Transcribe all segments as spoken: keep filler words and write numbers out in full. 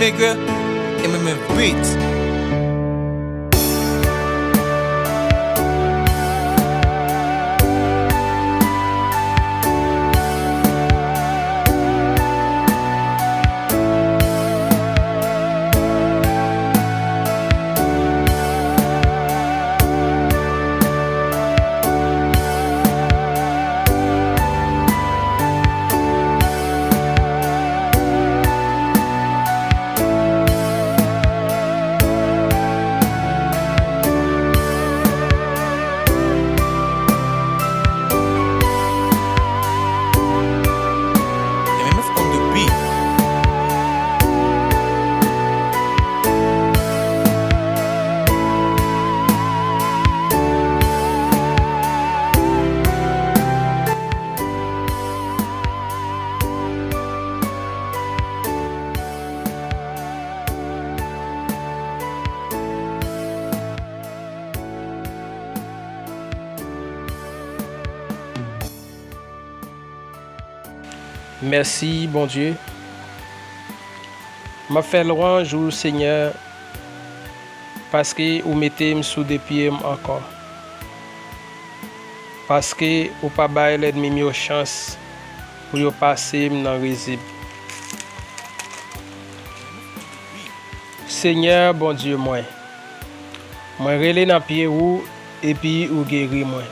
Nigga, M M F Beats. M M F on the beat. Mèsi, Bondye. M ap fè lwanj ou, Senyè, paske ou mete m sou de pye m ankò. Paske ou pa bay lènmi m yo chans pou yo pase m nan rizib. Senyè, Bondye mwen, mwen rele nan pye ou, epi ou geri mwen.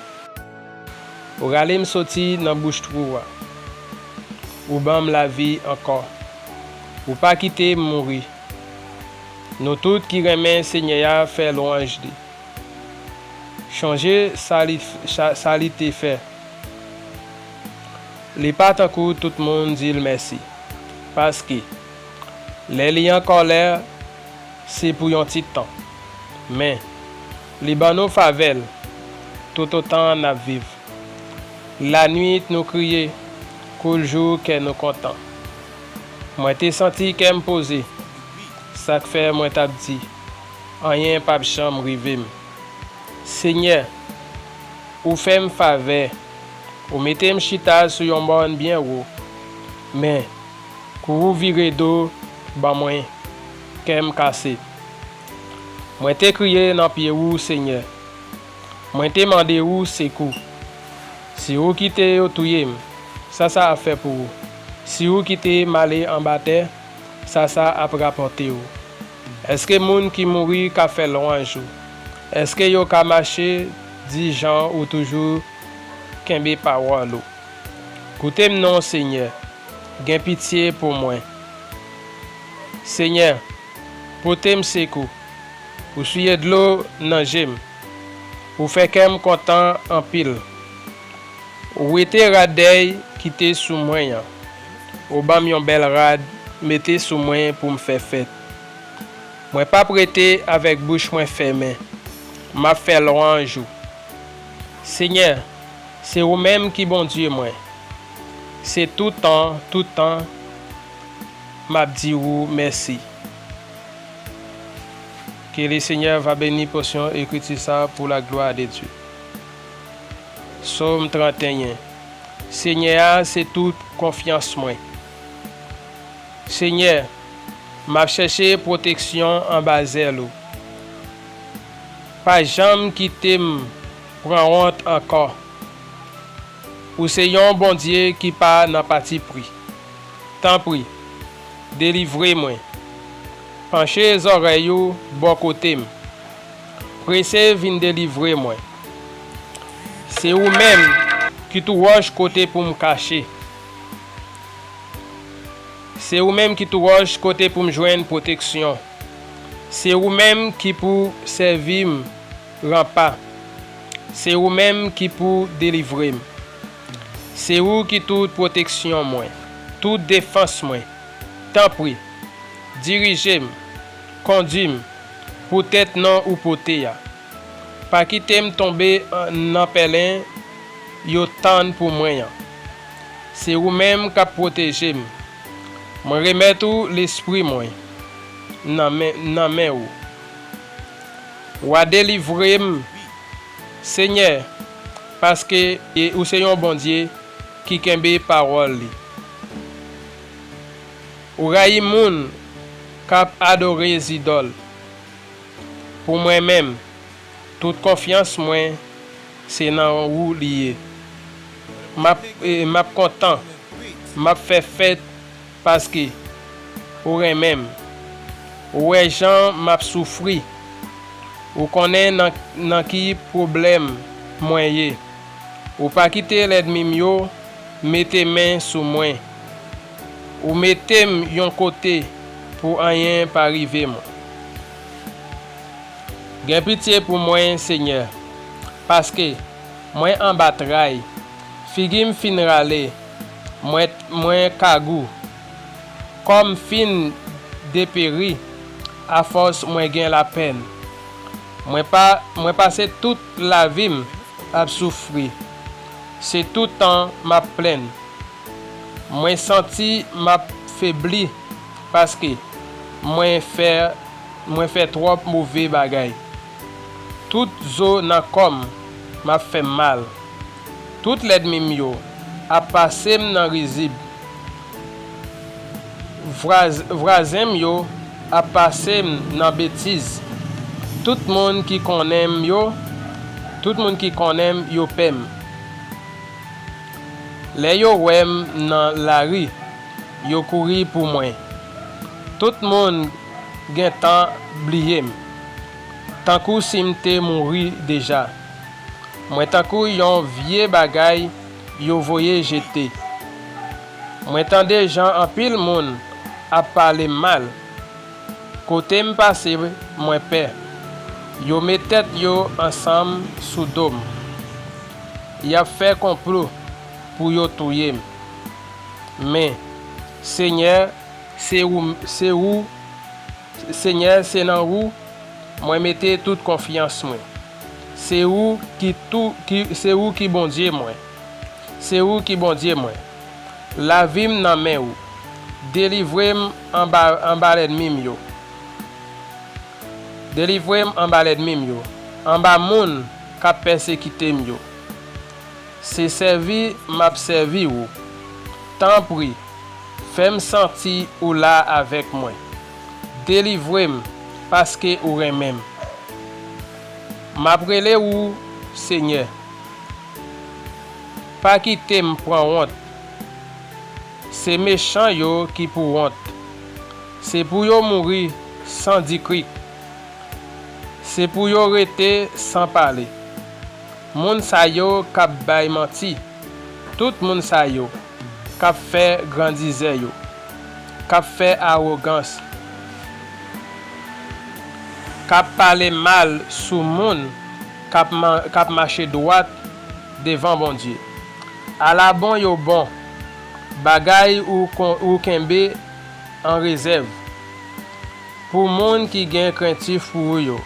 Ou rale m soti nan bouch twou a. Ou ban m lavi ankò. Ou pa kite m mouri. Nou tout ki renmen Senyè a fè lwanj li. Chonje sa li, sa, sa li te fè. Li pa tankou tout moun di l mèsi. Paske, lè li an kòlè, se pou yon ti tan. Men, li ban nou favè l toutotan n ap viv. Lannuit nou kriye, kou l jou kè nou kontan. Mwen te santi kè m poze, sa k fè mwen t ap di, anyen p ap janm rive m. Senyè, ou fè m favè, ou mete m chita sou yon mòn byen wo. Men, kou ou vire do ban mwen, kè m kase. Mwen te kriye nan pye ou, Senyè. Mwen te mande ou sekou. Si ou kite yo touye m, sa sa ap fè pou ou? Si ou kite m ale anba tè, sa sa ap rapòte ou? Èske moun ki mouri ka fè lwanj ou? Èske yo ka mache di jan ou toujou kenbe pawòl ou? Koute m non, Senyè, gen pitye pou mwen. Senyè, pote m sekou. Ou siye dlo nan je m. Ou fè kè m kontan anpil. Ou wete rad dèy ki te sou mwen an. Ou ban m yon bèl rad mete sou mwen pou m fè fèt. Mwen p ap rete avèk bouch mwen fèmen. M ap fè lwanj ou. Senyè, se ou menm ki Bondye mwen. Se toutan, toutan, m ap di ou mèsi. Que le Seigneur va bénir portion écriture ça pour la gloire de Dieu. Sòm tranteyen. Senyè a se tout konfyans mwen. Senyè, m ap chèche pwoteksyon anba zèl ou. Pa janm kite m pran wont ankò. Ou se yon Bondye ki pa nan patipri. Tanpri, delivre mwen. Panche zòrèy ou bò kote m. Prese vin delivre mwen. Se ou menm ki tou wòch kote pou m kache. Se ou menm ki tou wòch kote pou m jwenn pwoteksyon. Se ou menm ki pou sèvi m ranpa. Se ou menm ki pou delivre m. Se ou ki tout pwoteksyon mwen, tout defans mwen. Tanpri, dirije m, kondui m, poutèt non ou pote a. Pa kite m tonbe an, nan pèlen yo tann pou mwen an. Se ou menm k ap pwoteje m. Mwen remèt ou lespri mwen nan men, nan men ou. W a delivre m, Senyè, paske ou se yon Bondye ki kenbe pawòl li. Ou rayi moun k ap adore zidòl. Pou mwen menm, tout konfyans mwen se nan ou li ye. M ap, e, m ap kontan, m ap fè fèt paske ou renmen m. Ou wè jan m ap soufri. Ou konnen nan, nan ki pwoblèm mwen ye. Ou pa kite lènmi m yo mete men sou mwen. Ou mete m yon kote pou anyen pa rive mwen. Gen pitye pou mwen, Senyè, paske mwen anba tray. Figi m fin rale, mwen, mwen kagou. Kò m fin deperi, afòs mwen gen lapenn. Mwen pa, mwen pase tout lavi m ap soufri. Se toutan m ap plenn. Mwen santi m ap febli paske mwen fè, mwen fè twòp move bagay. Tout zo nan kò m ap fè m mal. Tout lènmi m yo ap pase m nan rizib. Vraz-, vwazen m yo ap pase m nan betiz. Tout moun ki konnen m yo, tout moun ki konnen m yo pè m. Lè yo wè m nan lari, yo kouri pou mwen. Tout moun gentan bliye m, tankou si m te mouri deja. Mwen tankou yon vye bagay yo voye jete. Mwen tande jan anpil moun ap pale m mal. Kote m pase, mwen pè. Yo met tèt yo ansanm sou do m. Y ap fè konplo pou yo touye m. Men, Senyè, se ou, se ou, Senyè, se nan ou mwen mete tout konfyans mwen. Se ou ki tou, ki, se ou ki Bondye mwen. Se ou ki Bondye mwen. Lavi m nan men ou. Delivre m anba, anba lènmi m yo. Delivre m anba lènmi m yo, anba moun k ap pèsekite m yo. Se sèvi m ap sèvi ou. Tanpri, fè m santi ou la avèk mwen. Delivre m, paske ou renmen m. M ap rele ou, Senyè. Pa kite m pran wont. Se mechan yo ki pou wont. Se pou yo mouri san di krik. Se pou yo rete san pale. Moun sa yo k ap bay manti. Tout moun sa yo k ap fè grandizè yo, k ap fè awogans, k ap pale mal sou moun k ap ma-, k ap mache dwat devan Bondye. Ala bon yo bon, bagay ou kon-, ou kenbe an rezèv pou moun ki gen krentif pou ou yo.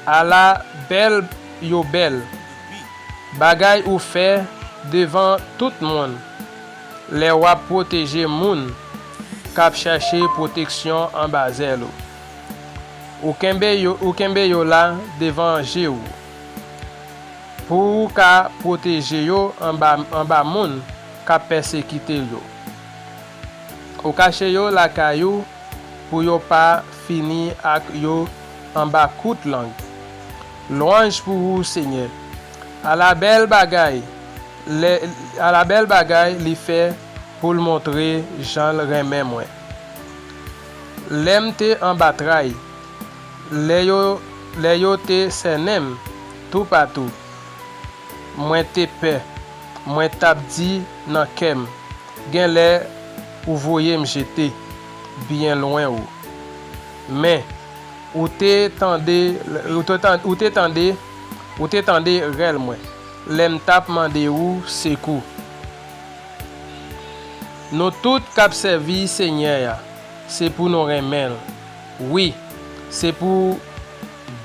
Ala bèl yo bèl, bagay ou fè devan tout moun, lè w ap pwoteje moun k ap chache pwoteksyon anba zèl ou. Ou kenbe yo, ou kenbe yo la devan je ou, pou ou ka pwoteje yo anba, anba moun k ap pèsekite yo. Ou kache yo lakay ou pou yo pa fini ak yo anba kout lang. Lwanj pou ou, Senyè. Ala bèl bagay, lè, ala bèl bagay li fè pou l montre jan l renmen mwen. Lè m te anba tray, lè yo, lè yo te sènen m toupatou, mwen te pè, mwen t ap di nan kè m, genlè ou voye m jete byen lwen ou. Men, ou te tande, ou te tan-, ou te tande, ou te tande rèl mwen, lè m t ap mande ou sekou. Nou tout k ap sèvi Senyè a, se pou nou renmen l. Wi, se pou,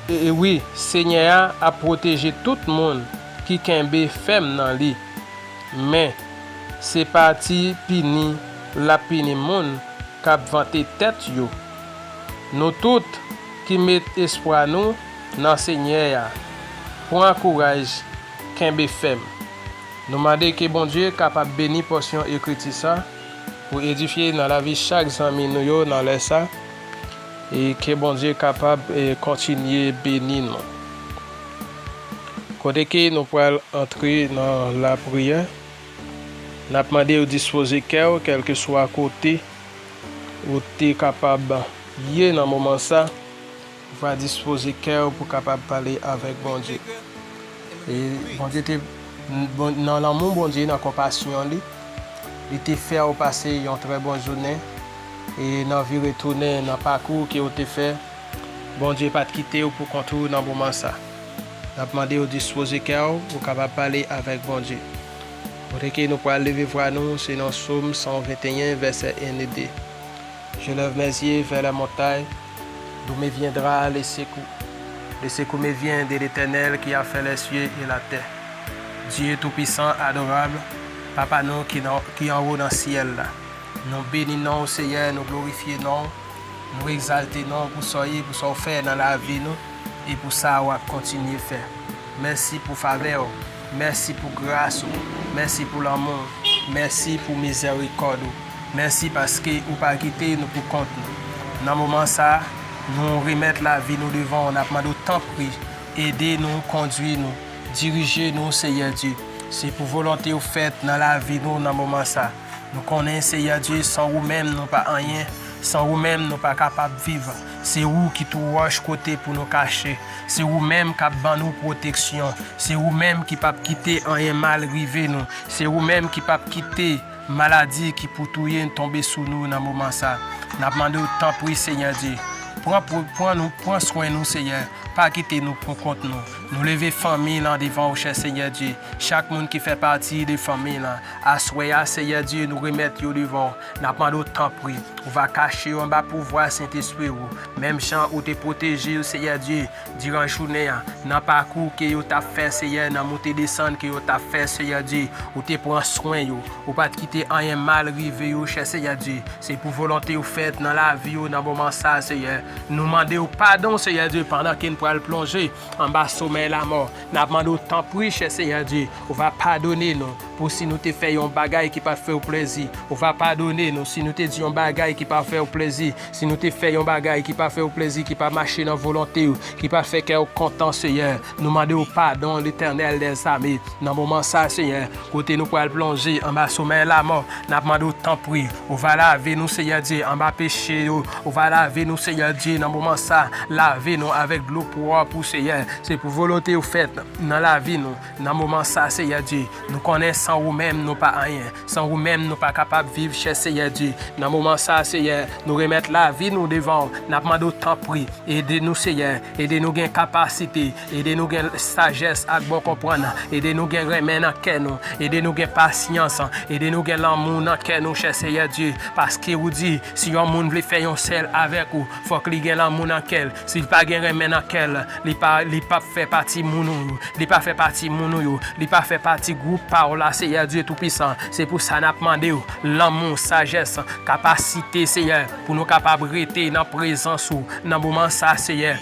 e, e wi, Senyè a ap pwoteje tout moun ki kenbe fèm nan li. Men, se pa ti pini l ap pini moun k ap vante tèt yo. Nou tout ki met espwa nou nan Senyè a, pran kouraj, kenbe fèm. Nou mande ke Bondye kapab beni pòsyon ekriti sa pou edifye nan lavi chak zanmi nou yo nan lè sa. E ke Bondye kapab, e, kontinye beni nou. Kote ke nou pral antre nan lapriyè, n ap mande w dispoze kè w, kèlkeswa kote ou te kapab ye nan moman sa, ou va dispoze kè w pou kapab pale avèk Bondye. E Bondye te, bon, nan lanmou Bondye, nan konpasyon li, li te fè w pase yon trè bon jounen. E nan vire tounen nan pakou ke w te fè, Bondye pa t kite w pou kont ou nan moman sa. N ap mande w dispoze kè w pou kapab pale avèk Bondye. Kote ke nou pral leve vwa nou, se nan Sòm san venteyen, vèsè en e de. Je lève mes yeux vers les montagnes, d'où me viendra le secours. Le secours me vient de l'Éternel qui a fait les cieux et la terre. Dye toupisan, adorab, Papa nou ki nan, ki anwo nan syèl la. Nou beni non w, Seyè, nou glorifye non w, nou egzalte non w pou sa w ye, pou sa w fè nan lavi nou, e pou sa w ap kontinye fè. Mèsi pou favè w. Mèsi pou gras ou. Mèsi pou lanmou w. Mèsi pou mizèrikòd ou. Mèsi paske ou pa kite nou pou kont nou. Nan moman sa, nou remèt lavi nou devan w. N ap mande w, tanpri, ede nou, kondui nou, dirije nou, Seyè Dye. Se pou volonte w fèt nan lavi nou nan moman sa. Nou konnen, Seyè Dye, san ou menm, nou pa anyen. San ou menm, nou pa kapab viv. Se ou ki tou wòch kote pou nou kache. Se ou menm k ap ban nou pwoteksyon. Se ou menm ki p ap kite anyen mal rive nou. Se ou menm ki p ap kite maladi ki pou touye n tonbe sou nou nan moman sa. N ap mande w, tanpri, Seyè Dye, pran, pran, pran nou, pran swen nou, Seyè. Pa kite nou pou kont nou. Nou leve fanmi lan devan w, chè Seyè Dye. Chak moun ki fè pati de fanmi lan. Aswè a, Seyè Dye, nou remèt yo devan w. N ap mande w, tanpri, ou va kache yo anba pouvwa Sentespri ou. Menm jan ou te pwoteje yo, Seyè Dye, diran jounen an, nan pakou ke yo t ap fè, Seyè, nan moute desann ke yo t ap fè, Seyè Dye, ou te pran swen yo. Ou pa t kite anyen mal rive yo, chè Seyè Dye. Se pou volonte w fèt nan lavi yo nan moman sa, Seyè. Nou mande w padon, Seyè Dye, pandan ke n pral plonje anba somèy lamò. N ap mande w, tanpri, chè Seyè Dye, ou va padone nou pou si nou te fè yon bagay ki pa t fè w plezi. Ou va padone nou si nou te di yon bagay ki pa fè w plezi, si nou te fè yon bagay ki pa fè w plezi, ki pa mache nan volonte w, ki pa fè kè w kontan, Seyè. Nou mande w padon, Letènèl dèzame. Nan moman sa, Seyè, kote nou pral plonje anba somèy lamò, n ap mande w, tanpri, ou va lave nou, Seyè Dye, anba peche yo. Ou va lave nou, Seyè Dye, nan moman sa. Lave nou avèk dlo pwòp ou, Seyè. Se pou volonte w fèt nan lavi nou. Nan moman sa, Seyè Dye, nou konnen san ou menm nou pa anyen. San ou menm nou pa kapab viv, chè Seyè Dye. Nan moman sa, Seyè, nou remèt lavi nou devan w. N ap mande w, tanpri, ede nou, Seyè. Ede nou gen kapasite. Ede nou gen sajès ak bon konprann. Ede nou gen renmen nan kè nou. Ede nou gen pasyans. Ede nou gen lanmou nan kè nou, chè Seyè Dye. Paske ou di, si yon moun vle fè yon sèl avèk ou, fòk li gen lanmou nan kè l. Si l pa gen renmen nan kè l, li pa, li p ap fè pati moun ou yo. Li pa fè pati moun ou yo. Li pa fè pati gwoup pa w la, Seyè Dye Toupisan. Se pou sa n ap mande w lanmou, sajès, kapasite, Seyè, pou nou kapab rete nan prezans ou nan moman sa, Seyè.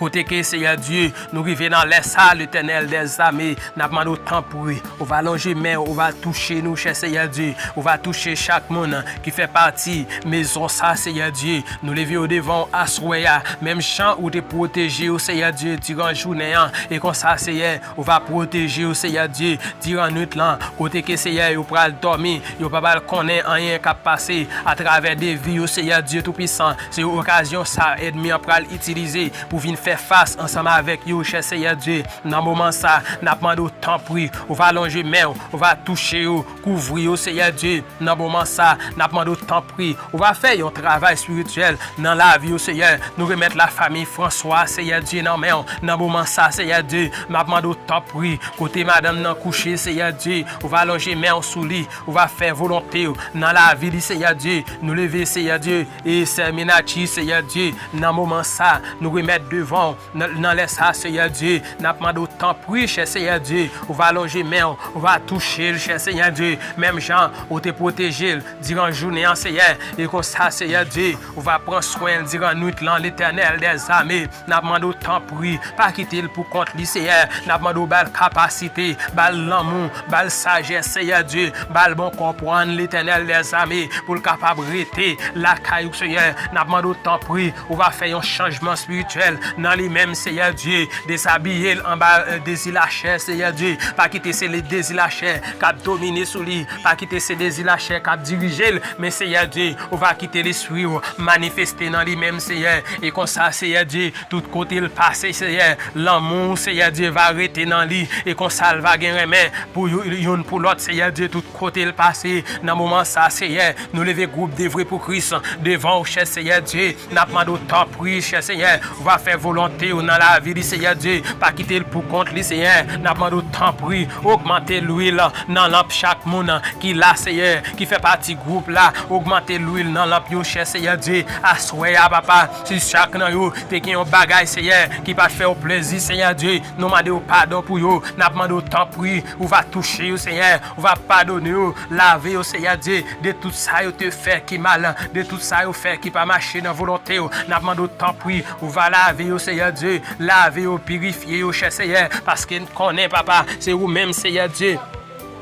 Kote ke, Seyè Dye, nou rive nan lè sa, Letènèl dèzame, n ap mande w, tanpri, ou va lonje men w, ou va touche nou, chè Seyè Dye, ou va touche chak moun ki fè pati mezon sa, Seyè Dye. Nou leve yo devan w aswè a, menm jan ou te pwoteje yo, Seyè Dye, diran jounen an. E konsa, Seyè, ou va pwoteje yo, Seyè Dye, diran nwit lan. Kote ke, Seyè, yo pral dòmi, yo pa pral konnen anyen k ap pase atravè de vi yo, Seyè Dye Toupisan. Se okazyon sa ènmi an pral itilize pou vin fè fas ansanm avèk yo, chè Seyè Dye. Nan moman sa, n ap mande w, tanpri, ou va lonje men w, ou va touche yo, kouvri yo, Seyè Dye. Nan moman sa, n ap mande w, tanpri, ou va fè yon travay espirityèl nan lavi yo, Seyè. Nou remèt lafanmi Franswa, Seyè Dye, nan men w. Nan moman sa, Seyè Dye, m ap mande w, tanpri, kote madanm nan kouche, Seyè Dye, ou va lonje men w sou li, ou va fè volonte w nan lavi li, Seyè Dye. Nou leve, Seyè Dye, e sè Menachi, Seyè Dye, nan moman sa, nou remèt devan nan, nan lè sa, Seyè Dye, n ap mande w tanpri, chè Seyè Dye, ou va lonje men w, ou va touche l, chè Seyè Dye, menm jan ou te pwoteje l diran jounen an, Seyè, e konsa, Seyè Dye, ou va pran swen l diran nwit lan, Letènèl dèzame. N ap mande w tanpri, pa kite l pou kont li, Seyè. N ap mande w ba l kapasite, ba l lanmou, ba l sajès, Seyè Dye, ba l bon konprann, Letènèl dèzame, pou l kapab rete lakay ou, Seyè. N ap mande w tanpri, ou va fè yon chanjman espirityèl nan li menm, Seyè Dye. Dezabiye l anba, eh, dezi lachè, Seyè Dye. Pa kite se le dezi lachè k ap domine sou li. Pa kite se dezi lachè k ap dirije l. Men, Seyè Dye, ou va kite Lespri w manifeste nan li menm, Seyè. E konsa, Seyè Dye, tout kote l pase, Seyè, lanmou w, Seyè Dye, va rete nan li. E konsa, l va gen renmen pou yo-, youn pou lòt, Seyè Dye, tout kote l pase. Nan moman sa, Seyè, nou leve gwoup Devwe pou Kris devan w, chè Seyè Dye. N ap mande w tanpri, chè Seyè, ou va fè volonte w nan lavi li, Seyè Dye. Pa kite l pou kont li, Seyè. N ap mande w tanpri, ogmante lwil nan lanp chak moun ki la, Seyè, ki fè pati gwoup la. Ogmante lwil nan lanp yo, chè Seyè Dye. Aswè a, papa, si chak nan yo te gen yon bagay, Seyè, ki pa t fè w plezi, Seyè Dye, nou mande w padon pou yo. N ap mande w tanpri, ou va touche yo, Seyè. Ou va padone yo, lave yo, Seyè Dye, de tout sa yo te fè ki mal, de tout sa yo fè ki pa mache nan volonte w. N ap mande w tanpri, ou va lave yo, Seyè Dye, lave yo, pirifye yo, chè Seyè, paske n konnen, papa, se ou menm, Seyè Dye,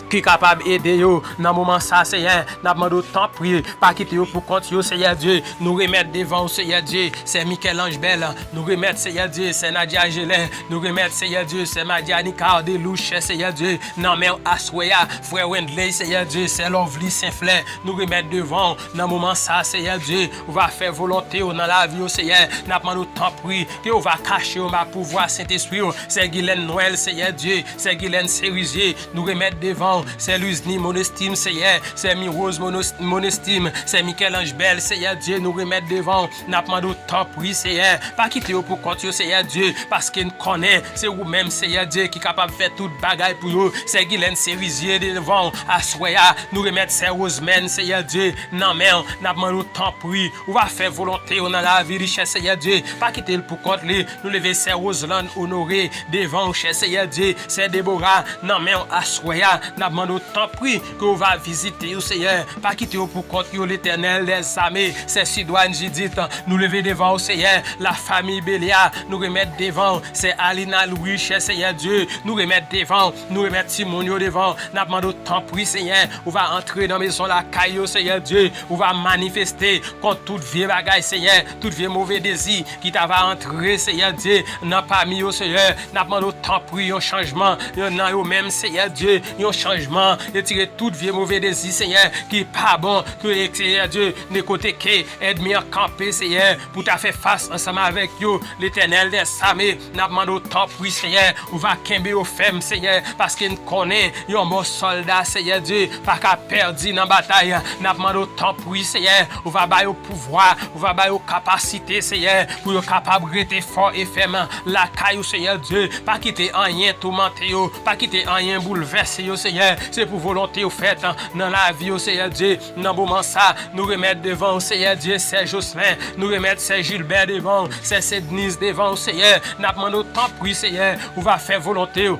ki kapab ede yo nan moman sa, Seyè. N ap mande w tanpri, pa kite yo pou kont yo, Seyè Dye. Nou remèt devan w, Seyè Dye, sè Michel-Ange Bell, nou remèt, Seyè Dye, sè Nadia Gelin, nou remèt, Seyè Dye, sè Madianica Ardelouche, Seyè Dye, nan men w aswè a, frè Wendley, Seyè Dye, sè Lovely Saint-Fleur, nou remèt devan w nan moman sa, Seyè Dye, ou va fè volonte w nan lavi yo, Seyè. N ap mande w tanpri, ke w va kache yo anba pouvwa Sentespri w, sè Guylaine Noël, Seyè Dye, sè Guylaine Cerizé, nou remèt devan w, sè Luisny Monestime, Seyè, sè Mirose Monos-, Monestime, sè Michel-Ange Bell, Seyè Dye, nou remèt devan w. N ap mande w tanpri, Seyè, pa kite yo pou kont yo, Seyè Dye, paske n konnen se ou menm, Seyè Dye, ki kapab fè tout bagay pou yo. Sè Guylaine Cerizé devan w aswè a, nou remèt sè Rosemène, Seyè Dye, nan men w. N ap mande w tanpri, ou va fè volonte w nan lavi li, chè Seyè Dye. Pa kite l pou kont li. Nou leve sè Roseland Honoré devan w, chè Seyè Dye, sè Deborah nan men w aswè a. N ap mande w tanpri ke w va vizite yo, Seyè. Pa kite yo pou kont yo, Letènèl dèzame. Sè Sidwane Judith, nou leve devan w, Seyè. Lafanmi Belia, nou remèt devan w. Sè Alina Louis, chè Seyè Dye, nou remèt devan w. Nou remèt timoun yo devan w. N ap mande w tanpri, Seyè. Ou va antre nan mezon lakay yo, Seyè Dye. Ou va manifeste kont tout vye bagay, Seyè. Tout vye move dezi ki ta va antre, Seyè Dye, nan pami yo, Seyè. N ap mande w tanpri yon chanjman, yon nan yo menm, Seyè Dye, yon chanjman. Retire tout vye move dezi, Seyè, ki pa bon, ke, Seyè Dye, de kote ke ènmi an kanpe, Seyè, pou ta fè fas ansanm avèk yo, Letènèl dèzame. N ap mande w tanpri, Seyè, ou va kenbe yo fèm, Seyè, paske n konnen yon bon sòlda, Seyè Dye, pa ka pèdi nan batay. N ap mande w tanpri, Seyè, ou va ba yo pouvwa, ou va ba yo kapasite, Seyè, pou yo kapab rete fò e fèm lakay ou, Seyè Dye. Pa kite anyen toumante yo, pa kite anyen boulvèse yo, Seyè. Se pou volonte w fèt nan lavi yo, Seyè Dye. Nan moman sa, nou remèt devan w, Seyè Dye, sè Jocelyn, nou remèt sè Gilbert devan w, sè Sednice devan w, Seyè. N ap mande w tanpri, Seyè, ou va fè volonte w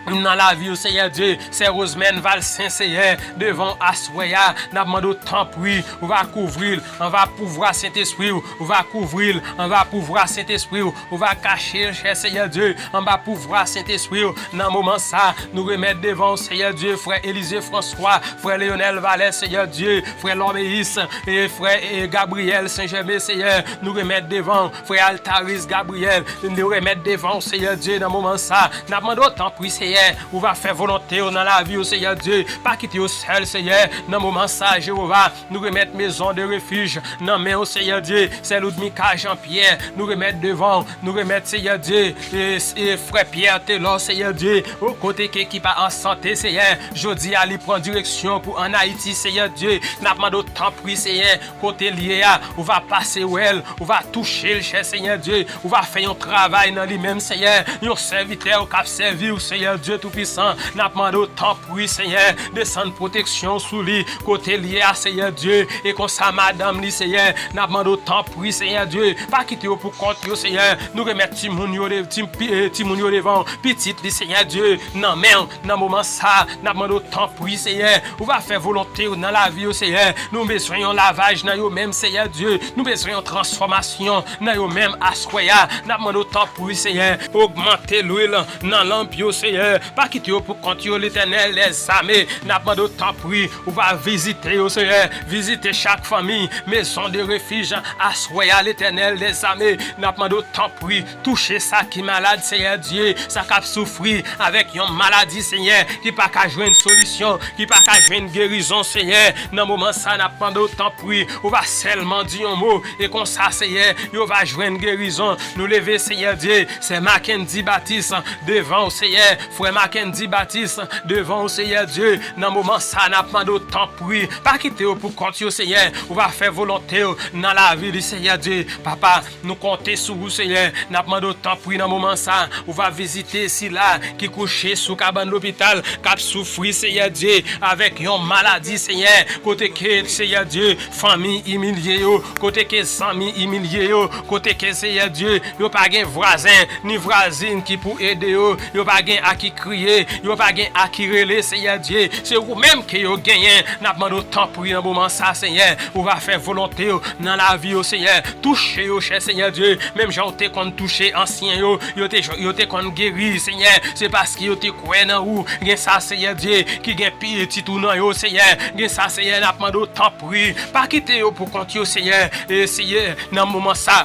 nan lavi yo, Seyè Dye. Sè Rosemène Valcin, Seyè, devan w aswè a, n ap mande w tanpri, ou va kouvri l anba pouvwa Sentespri w, ou va kouvri l anba pouvwa Sentespri w, ou va kache l, chè Seyè Dye, anba pouvwa Sentespri w. Nan moman sa, nou remèt devan w, Seyè Dye, frè Élisée François, frè Léonel Valère, Seyè Dye, frè Lorméis, e frè, e Gabriel Saint-Germain, Seyè, nou remèt devan w, frè Altaris Gabriel, nou remèt devan w, Seyè Dye, nan moman sa. N ap mande w tanpri, Seyè, ou va fè volonte w nan lavi yo, Seyè Dye. Pa kite yo sèl, Seyè, nan moman sa, Jewova. Nou remèt Maison de Refuge nan men w, Seyè Dye. Sè Ludmika Jean-Pierre, nou remèt devan w. Nou remèt, Seyè Dye, e, e frè Pierre Telor, Seyè Dye, o kote ke ki pa an sante, Seyè. Jodi a, li pran direksyon pou ann Ayiti, Seyè Dye. N ap mande w tanpri, Seyè, kote l ye a, ou va pase wè l, ou va touche l, chè Seyè Dye. Ou va fè yon travay nan li menm, Seyè. Yon sèvitè w k ap sèvi w, Seyè Dye Toupisan, n ap mande w tanpri, Senyè, desann pwoteksyon w sou li, kote l ye a, Senyè Dye, e konsa madanm li, Senyè, n ap mande w tanpri, Senyè Dye, pa kite yo pou kont yo, Senyè, nou remèt timoun yo, de, ti, pi- eh, timoun yo devan w, pitit li, Senyè Dye, nan men w, nan moman sa, n ap mande w tanpri, Senyè, ou va fè volonte w nan lavi yo, Senyè, nou bezwen yon lavaj nan yo menm, Senyè Dye, nou bezwen yon transfòmasyon nan yo menm aswè a, n ap mande w tanpri, Senyè, ogmante lwil nan lanp yo, Senyè, pa kite yo pou kont yo, Letènèl dèzame, n ap mande w tanpri, ou va vizite yo, Senyè, vizite chak fanmi, maison de refuge, aswè a, Letènèl dèzame, n ap mande w tanpri, touche sa ki malad, Senyè Dye, sa k ap soufri avèk yon maladi, Senyè, ki pa ka jwenn solisyon, ki pa ka jwenn gerizon, Senyè, nan moman sa, n ap mande w tanpri, ou va sèlman di yon mo, e konsa, Senyè, yo va jwenn gerizon. Nou leve, Senyè Dye, sè Mackendy Baptiste devan w, Senyè, frè Mackendy Baptiste devan w, Senyè Dye, nan moman sa, n ap mande w tanpri, pa kite yo pou kont yo, Senyè, ou va fè volonte w nan lavi li, Senyè Dye, papa, nou konte sou ou, Senyè, n ap mande w tanpri nan moman sa, ou va vizite sila ki kouche sou kabann lopital, k ap soufri, Senyè Dye, avèk yon maladi, Senyè, kote ke, Senyè Dye, fanmi imilye yo, kote ke zanmi imilye yo, kote ke, Senyè Dye, yo pa gen vwazen ni vwazin ki pou ede yo, yo pa gen a ki kriye, yo pa gen a ki rele, Senyè Dye, se ou menm ke yo genyen, n ap mande w tanpri nan moman sa, Senyè, ou va fè volonte w nan lavi yo, Senyè, touche yo, chè Senyè Dye, menm jan w te konn touche ansyen yo, yo te, yo te konn geri, Senyè, se paske yo te kwè nan ou, gen sa, Senyè Dye, ki gen pitit ou nan yo, Senyè, gen sa, Senyè, n ap mande w tanpri, pa kite yo pou kont yo, Senyè, e Senyè, nan moman sa.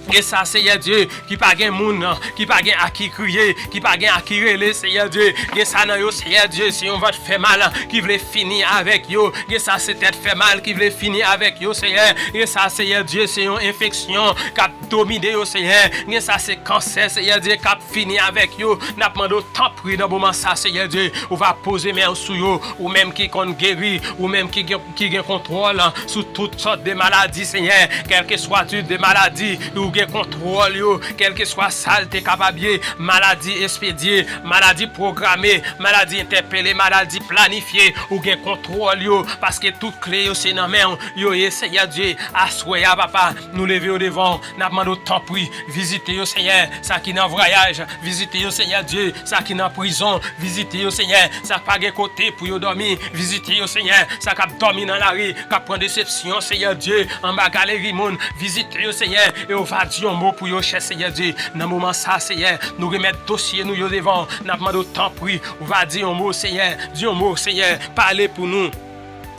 Gen sa, Senyè Dye, ki pa gen moun, ki pa gen a ki kriye, ki pa gen a ki rele, Senyè Dye. Gen sa nan yo, Senyè Dye, se yon vant fè mal ki vle fini avèk yo. Gen sa, se tèt fè mal ki vle fini avèk yo, Senyè. Gen sa, Senyè Dye, se yon enfeksyon k ap domine yo, Senyè. Gen sa, se kansè, Senyè Dye, k ap fini avèk yo. N ap mande w tanpri nan moman sa, Senyè Dye, ou va poze men w sou yo, ou menm ki konn geri, ou menm ki gen, ki gen kontwòl sou tout sòt de maladi, Senyè, kèlkeswa tip de maladi, ou gen kontwòl yo, kèlkeswa sa l te kapab ye, maladi espedye, maladi pwograme, maladi entèpele, maladi planifye, ou gen kontwòl yo, paske tout kle yo se nan men w yo ye, Senyè Dye, aswè a, papa, nou leve yo devan w, n ap mande w tanpri, vizite yo, Senyè, sa ki nan vwayaj, vizite yo, Senyè Dye, sa ki nan prizon, vizite yo, Senyè, sa k pa gen kote pou yo dòmi, vizite yo, Senyè, sa k ap dòmi nan lari, k ap pran desepsyon, Senyè Dye, anba galeri moun, vizite yo, Senyè, e yo va di yon mo pou yo, chè Senyè Dye, nan moman sa, Senyè, nou remèt dosye nou yo devan w, n ap mande w tanpri, ou va di yon mo, Senyè, di yon mo, Senyè, pale pou nou.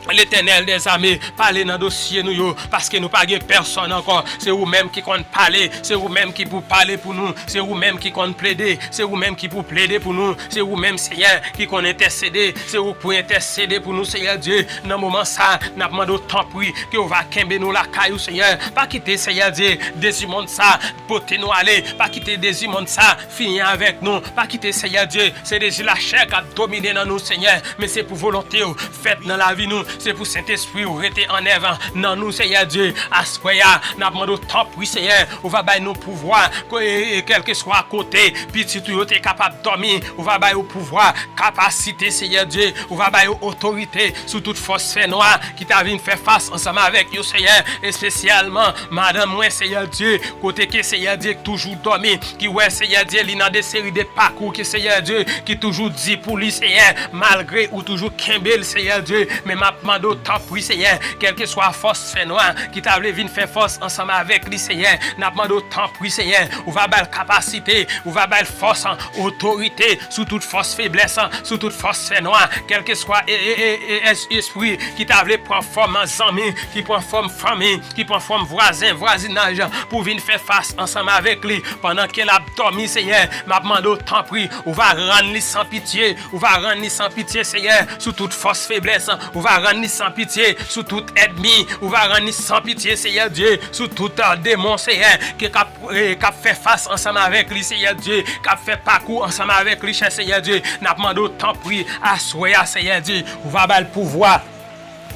Letènèl dèzame, pale nan dosye nou yo, paske nou pa gen pèsòn ankò. Se ou menm ki konn pale, se ou menm ki pou pale pou nou, se ou menm ki konn plede, se ou menm ki pou plede pou nou, se ou menm, Senyè, ki konn entèsede, se ou k pou entèsede pou nou, Senyè Dye. Nan moman sa, n ap mande w tanpri ke w va kenbe nou lakay ou, Senyè. Pa kite, Senyè Dye, dezi mond sa pote nou ale. Pa kite dezi mond sa fini avèk nou. Pa kite, Senyè Dye, se dezi lachè k ap domine nan nou, Senyè. Men se pou volonte w fèt nan lavi nou. Se pou Sentespri w rete an èv nan nou, Senyè Dye. Aswè a, n ap mande w tanpri, Senyè, ou va bay nou pouvwa, ke, e, e, kèlkeswa kote pitit ou yo te kapab dòmi, ou va bay yo pouvwa, kapasite, Senyè Dye, ou va bay yo otorite sou tout fòs fènwa ki ta vin fè fas ansanm avèk yo, Senyè, espesyalman madanm mwen, Senyè Dye, kote ke, Senyè Dye, toujou dòmi, ki wè, Senyè Dye, li nan de seri de pakou ke, Senyè Dye, ki toujou di pou li, Senyè, malgre ou toujou kenbe l, Senyè Dye, men m ap mande w tanpri, Senyè, kèlkeswa fòs fènwa ki ta vle vin fè fòs ansanm avèk li, Senyè, n ap mande w tanpri, Senyè, ou va ba l kapasite, ou va ba l fòs, otorite sou tout fòs feblès, sou tout fòs fènwa, kèlkeswa e, e, e, e, es- espri ki ta vle pran fòm zanmi, ki pran fòm fanmi, ki pran fòm vwazen, vwazinaj, pou vin fè fas ansanm avèk li pandan ke l ap dòmi, Senyè. M ap mande w, tanpri, ou va rann li san pitye, ou va rann li san pitye, Senyè, sou tout fòs feblès, ou va rann li san pitye sou tout ènmi, ou va rann li san pitye, Senyè Dye, sou tout, ah, demon, Senyè, ke k ap, eh, k ap fè fas ansanm avèk li, Senyè Dye, k ap fè pakou ansanm avèk li, chè Senyè Dye. N ap mande w, tanpri, aswè a, Senyè Dye, ou va ba l pouvwa.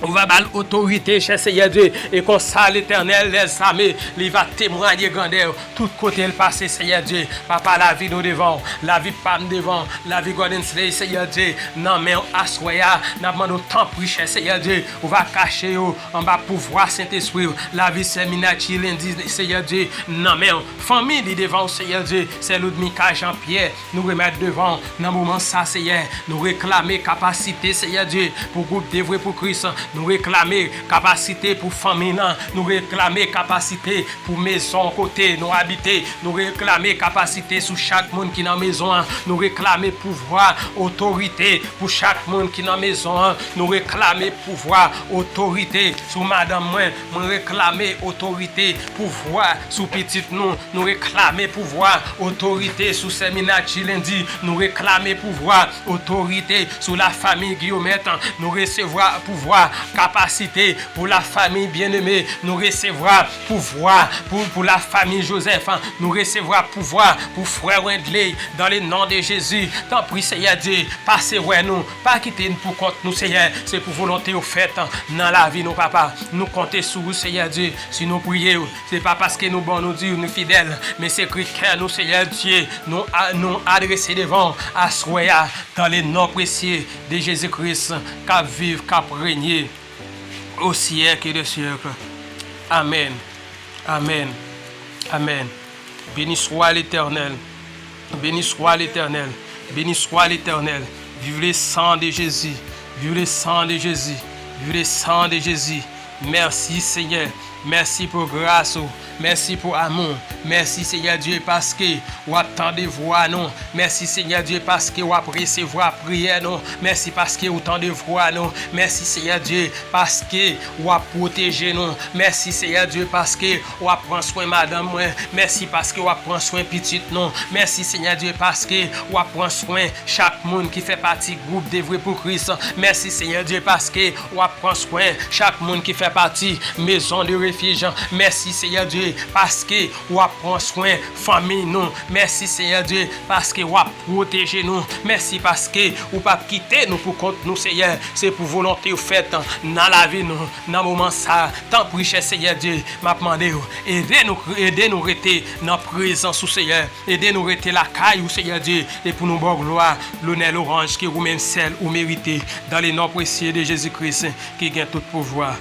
Ou va ba l otorite, chè Seyè Dye, e konsa, Letènèl dèzame, li va temwaye grandè w tout kote l pase, Seyè Dye. Papa, lavi nou devan w, lavi pa m devan w, lavi Gordon Slay, Seyè Dye, nan men w aswè a. N ap mande w, tanpri, chè Seyè Dye, ou va kache yo anba pouvwa Sentespri w. Lavi sè Minachi Lendi, Seyè Dye, nan men w. Fanmi li devan w, Seyè Dye, sè Loudmika Jean Pierre, nou remèt devan w nan moman sa, Seyè. Nou reklame kapasite, Seyè Dye, pou gwoup Devwe pou Kris. Nou reklame kapasite pou fanmi nan. Nou reklame kapasite pou mezon kote nou abite. Nou reklame kapasite sou chak moun ki nan mezon an. Nou reklame pouvwa, otorite pou chak moun ki nan mezon an. Nou reklame pouvwa, otorite sou madanm mwen. Mwen reklame otorite, pouvwa sou pitit nou. Nou reklame pouvwa, otorite sou sè Minachi Lendi. Nou reklame pouvwa, otorite sou lafanmi Guillaumet. Nou resevwa pouvwa, kapasite pou lafanmi Bien-Aimé. Nou resevwa pouvwa pou, pou lafanmi Joseph. Nou resevwa pouvwa pou frè Wendley, dans le nom de Jésus. Tanpri, Seyè Dye, pase wè nou. Pa kite n pou kont nou, Seyè. Se pou volonte w fèt nan lavi nou, Papa. Nou konte sou ou, Seyè Dye. Si nou priye w, se pa paske nou bon, nou di nou fidèl, men se kri kè nou, Seyè Dye, nou a-, nou adrese devan w aswè a, dans le nom précieux de Jésus-Christ, k ap viv, k ap renye au siècle des siècles. Amèn. Amèn. Amèn. Béni soit l'Éternel. Béni soit l'Éternel. Béni soit l'Éternel. Vive le sang de Jésus. Vive le sang de Jésus. Vive le sang de Jésus. Mèsi, Senyè. Mèsi pou gras ou. Mèsi pou amou. Mèsi, Senyè Dye, paske w ap tande vwa nou. Mèsi, Senyè Dye, paske w ap resevwa priyè nou. Mèsi paske ou tande vwa nou. Mèsi, Senyè Dye, paske w ap pwoteje nou. Mèsi, Senyè Dye, paske w ap pran swen madanm mwen. Mèsi paske w ap pran swen pitit nou. Mèsi, Senyè Dye, paske w ap pran swen chak moun ki fè pati gwoup Devwe pou Kris. Mèsi, Senyè Dye, paske w ap pran swen chak moun ki fè pati Maison de Refuge. Mèsi, Senyè Dye, paske w ap pran swen fanmi nou. Mèsi, Senyè Dye, paske w ap pwoteje nou. Mèsi paske ou p ap kite nou pou kont nou, Senyè. Se pou volonte w fèt nan lavi nou, nan moman sa. Tanpri, chè Senyè Dye, m ap mande w, ede nou, ede nou rete nan prezans ou, Senyè. Ede nou rete lakay ou, Senyè Dye, e pou nou ba w glwa, lonè, lwanj ke ou menm sèl ou merite, dans le nom précieux de Jésus-Christ, ki gen tout pouvwa.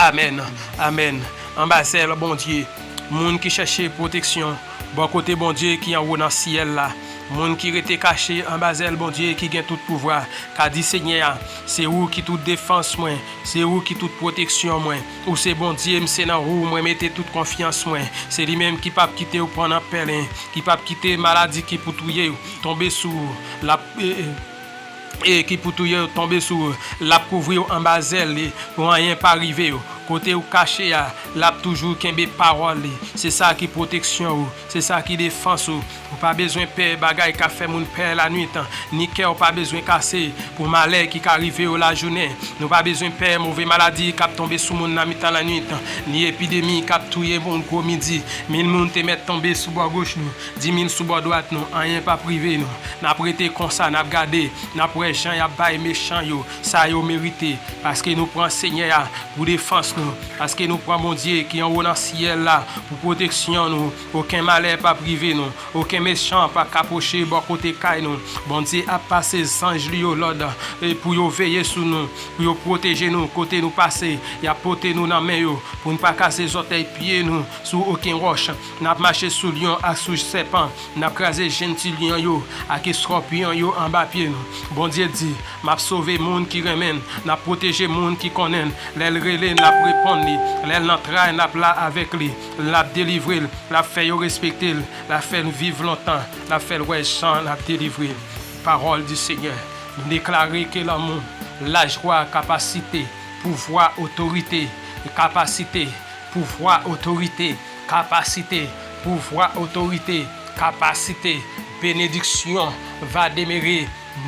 Amèn. Amèn. Anba zèl Bondye, moun ki chèche pwoteksyon bò kote Bondye ki anwo nan syèl la, moun ki rete kache anba zèl Bondye ki gen tout pouvwa, ka di Senyè a, se ou ki tout defans mwen, se ou ki tout pwoteksyon mwen. Ou se Bondye m, se nan ou mwen mete tout konfyans mwen. Se li menm ki p ap kite w pran nan pèlen, ki p ap kite maladi ki pou touye w tonbe sou ou. L ap, e, e, e ki pou touye w tonbe sou ou. L ap kouvri w anba zèl li, pou anyen pa rive w. Kote w kache a, l ap toujou kenbe pawòl li. Se sa ki pwoteksyon ou, se sa ki defans ou. Ou pa bezwen pè bagay k ap fè moun pè lanwit, ni kè w pa bezwen kase pou malè ki ka rive w lajounen. Nou pa bezwen pè move maladi k ap tonbe sou moun nan mitan lanwit, ni epidemi k ap touye moun gwo midi. Mil moun te mèt tonbe sou bò goch nou, di mil sou bò dwat nou, anyen p ap rive nou. N ap rete konsa, n ap gade, n ap wè jan y ap bay mechan yo sa yo merite, paske nou pran Senyè a pou defans nou, paske nou pran Bondye ki anwo nan syèl la pou pwoteksyon nou. Okenn malè p ap rive nou, okenn mechan pa ka pwoche bò kote kay nou. Bondye ap pase zanj li yo lòd, e, pou yo veye sou nou, pou yo pwoteje nou kote nou pase. Y ap pote nou nan men yo, pou n pa kase zòtèy pye nou sou okenn wòch. N ap mache sou lyon ak sou sèpan. N ap kraze jenn ti lyon yo ak eskòpyon yo anba pye nou. Bondye di, m ap sove moun ki renmen l, n ap pwoteje moun ki konnen l. Lè l rele, n ap reponn li. Lè l nan tray, n ap la avèk li. L ap delivre l, l ap fè yo respekte l, l ap fè l viv lontan, l ap fè l wè jan l ap delivre l. Parole du Seigneur. Nou deklare ke lanmou, lajwa, kapasite, pouvwa, otorite, kapasite, pouvwa, otorite, kapasite, pouvwa, otorite, kapasite, benediksyon va demere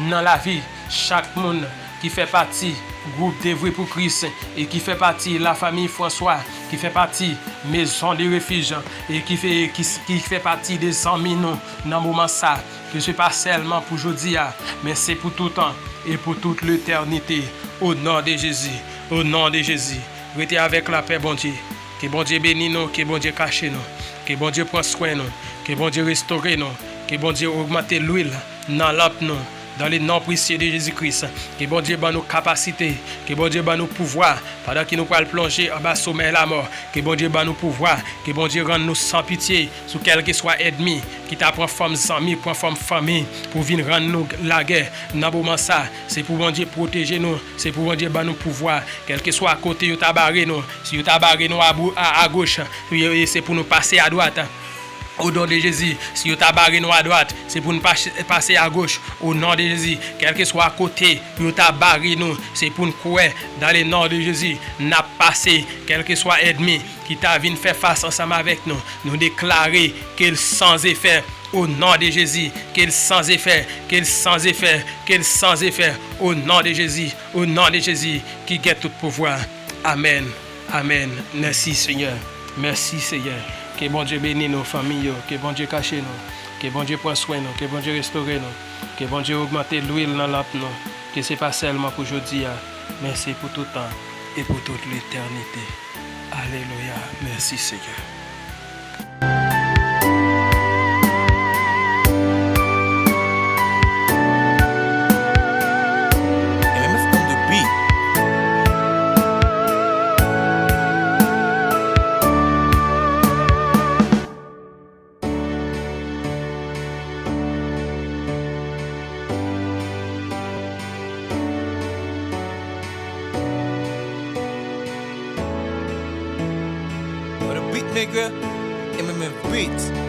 nan lavi chak moun ki fè pati gwoup Devwe pou Kris e ki fè pati lafanmi Franswa, ki fè pati Maison de Refuge e ki fè, ki, ki fè pati de zanmi nou nan moman sa. Ke se pa sèlman pou jodi a, men se pou toutan e pou tout letènite. O non de Jezi. O non de Jezi, rete avèk lapè Bondye. Ke Bondye beni nou, ke Bondye kache nou, ke Bondye pran swen nou, ke Bondye restore nou, ke Bondye ogmante lwil nan lanp nou. Dan le non presye de Jezi Kris, ke Bondye ban nou kapasite, ke Bondye ban nou pouvwa, pandan ke nou pral plonje anba somèy lamò, ke Bondye ban nou pouvwa, ke Bondye rann nou san pitye sou kèlkeswa ènmi ki ta pran fòm zanmi, pran fòm fanmi pou vin rann nou lagè. Nan moman sa, se pou Bondye pwoteje nou, se pou Bondye ban nou pouvwa, kèlkeswa kote yo ta bare nou, si yo ta bare nou abou-, a, agoch, se pou nou pase adwat. O non de Jezi, si yo ta bare nou adwat, se pou nou pase, pase agoch. O non de Jezi, kèlkeswa kote yo ta bare nou, se pou nou kwè. Dan le non de Jezi, n ap pase. Kèlkeswa ènmi ki ta vin fè fas ansanm avèk nou, nou deklare ke l san efè. O non de Jezi, ke l san efè, ke l san efè, ke l san efè. O non de Jezi, o non de Jezi, ki gen tout pouvwa. Amèn. Amèn. Mèsi, Senyè. Mèsi, Senyè. Ke Bondye beni nou, fanmi yo. Ke Bondye kache nou. Ke Bondye pran swen nou. Ke Bondye restore nou. Ke Bondye ogmante lwil nan lanp nou. Ke se pa sèlman pou jodi a, men se pou tout tan e pou tout letènite. Alelouya. Mèsi, Senyè. M M F on the beat. For the beat maker, M M F Beats.